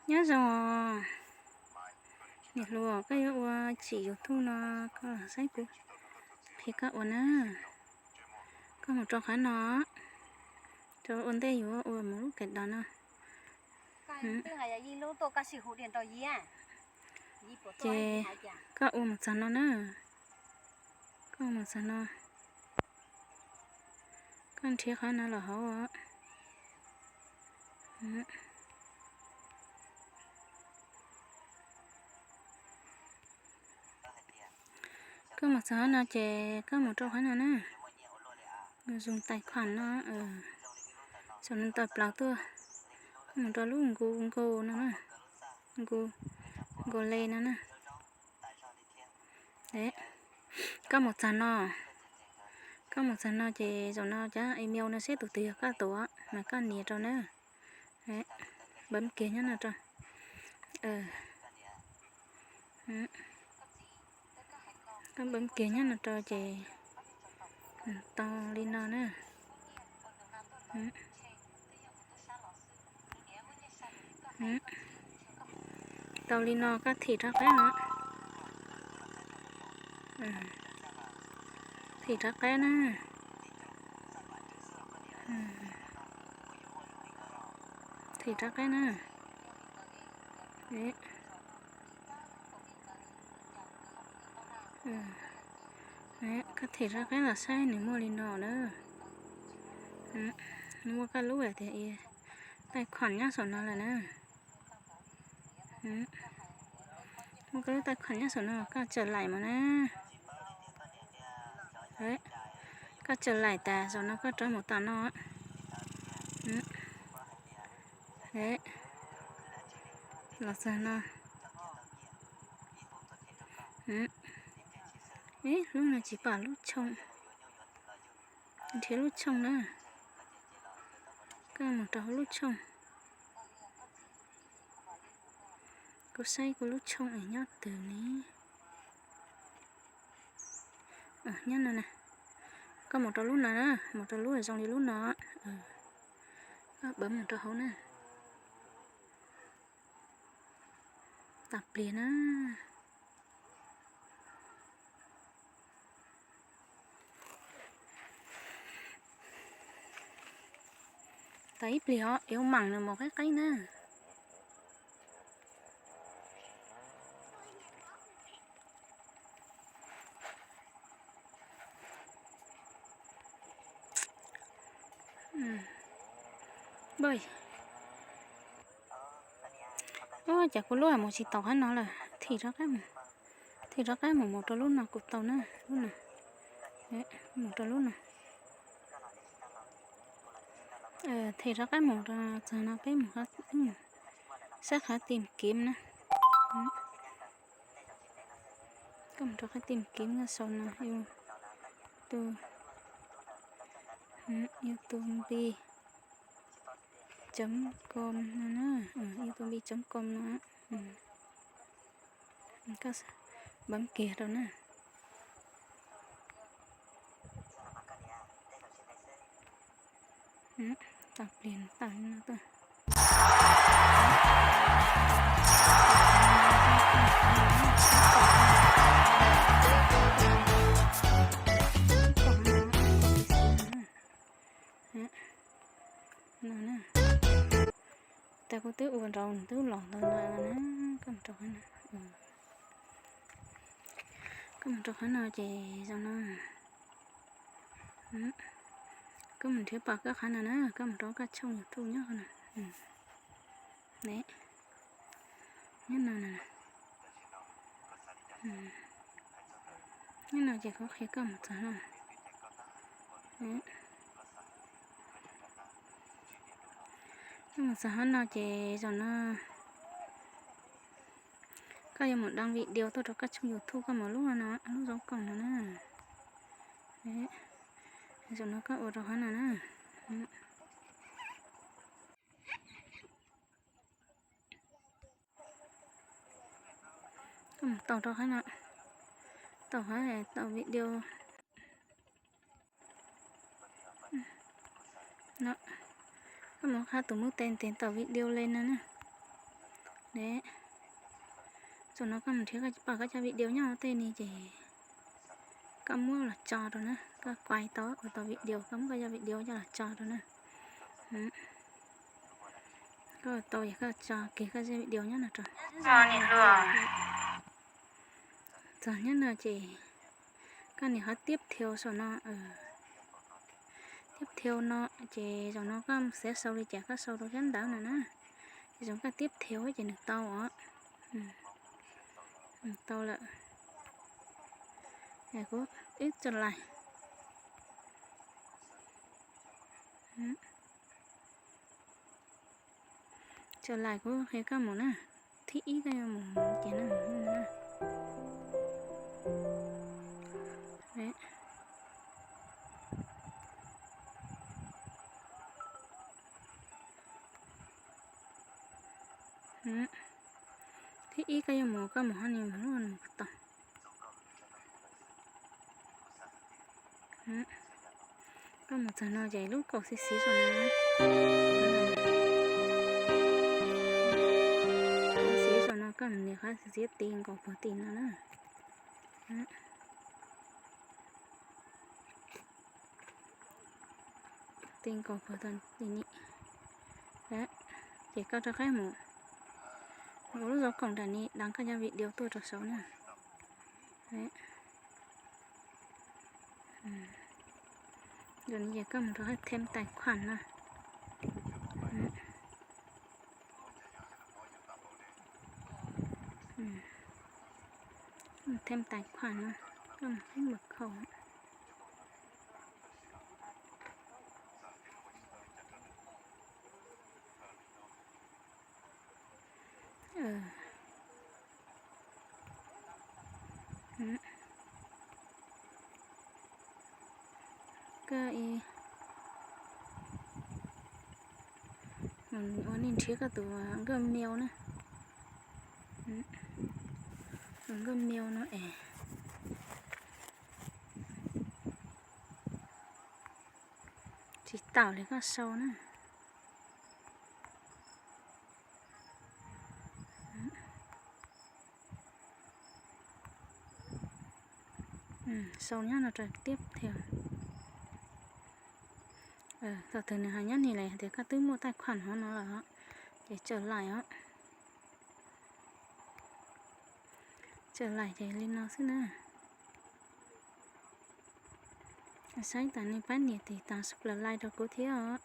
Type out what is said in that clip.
Nyob zoo os, niam hluas, koj yuav ua tsim YouTube no, koj los saib kuv qhia koj ua na. Koj mus rau qhov no, rau ua ntej yuav ua mus lub kais dos no. Ces koj ua mus txog no na, koj ua mus txog no, koj nrhiav qhov no los hauv. Koj mus txog qhov no ces koj mus rau qhov no na, mus zoo tais khuam no, saum no tawm plaws tuaj, koj mus rau lub nku nku no na, nku, nku le no na. Koj mus txog no, koj mus txog no ces zaum no cov email no seb tus twg yog koj tus mas koj nias rau na. Bấm kiag nyob no rau. Koj bấm kiag nyob no rau ces tau li no na. Tau li no koj thim rov qab no. Thim rov qab na. Thim rov qab na. Koj thim rov qab los saib nws muaj li no na. Nws muaj koj lub hais tias tais khuam nyob saum no lawm na. Muaj koj lub tais khuam nyob saum no, koj tsawm laim mus na. Koj tsawm laim tas zaum no koj rov mus tom no. Los txog no. Lub no tsis pom lub tshooj. Nrhiav lub tshooj na. Koj mus rau hauv lub tshooj. Kuv saib kuv lub tshooj es nyob twg ne. Nyob no na. Koj mus rau lub no na, mus rau lub zoo li lub no. Koj bấm mus rau hauv na. Tas pliag na. Tas ib pliag os, yuav mam nws mus qeb qeb na. Ua cas kuv lub mus tsis tau qhov no lawm, thim rov qab mus, thim rov qab mus mus rau lub no kuv tau na, lub no, mus rau lub no. Thim rov qab mus rau txog no peb mus saib qhov tìm kiếm na. Koj mus rau qhov tìm kiếm no, sau no, YouTube, YouTube chấm com no na, YouTube chấm com no. Koj bấm kiag rau na. Tau pliag tau no tuaj. No na. Tas kuv twb ua nraud nws twb los ntawd na, koj mus rau qhov no. Koj mus rau qhov no ces zoo no. Koj mus nrhiav pom koj qhov no na, koj mus rau koj tshooj YouTube nyob qhov no. Nyob no na. Nyob no ces kuv qhia koj mus txog no. Koj mus txog qhov no ces zaum no koj yuav mus đăng video tuaj rau koj tshooj YouTube, koj mus lub no, lub dấu cộng no na. Zaum no koj ua rau qhov no na. Koj mus tau rau qhov no, tau qhov tau video. Koj mus qhab tus mub tes ntes tau video li no na. Deb, tam no koj mus nrhiav koj pom koj cov video nyob tej ni ces koj muab los tso rau na, koj kuaj tau ua tau video, koj muab koj cov video coj los tso rau na. Koj tau ces koj tso kiag koj zaj video nyob no rau. Txog nyob no ces koj nias qhov tiếp theo saum no, tiếp theo no ces zaum no koj xav sau li cas koj sau rau sab ntawd no na. Ces zoo koj tiếp theo ces nws tau os. Nws tau lawm. Kuv wb tso lais. Tso lais kuv qhia koj mus na. Thib ib koj yuav mus ces na. Thib ib koj yuav mus, koj mus hov ni, mus lub mus tau. Koj mus txog no ces lub kaum xiv xiv saum no, xiv saum no koj mus nias qhov xiv xiv ti nkaus puag tim no na. Ti nkaus puag tim ni. Ces koj rov qab mus ua lub zov koom nram ni, deev koj cov video tuaj rau saud na. Yog li ces koj mus rau hauv thêm tài khoản no. Thêm tài khoản no, koj mus thêm mật khẩu. Koj ua nej nrhiav koj tus Gmail na. Tus Gmail no es tsis tau li koj sau na. Sau nyob no rau tiếp theo. Thaum twg nws hais nyob ni lawm tias koj twb muaj tài khoản hauv no lawm, ces trở lại os. Trở lại ces li no xwb na. Saib tas nej pab nias tiv tas subscribe like rau kuv thiab os.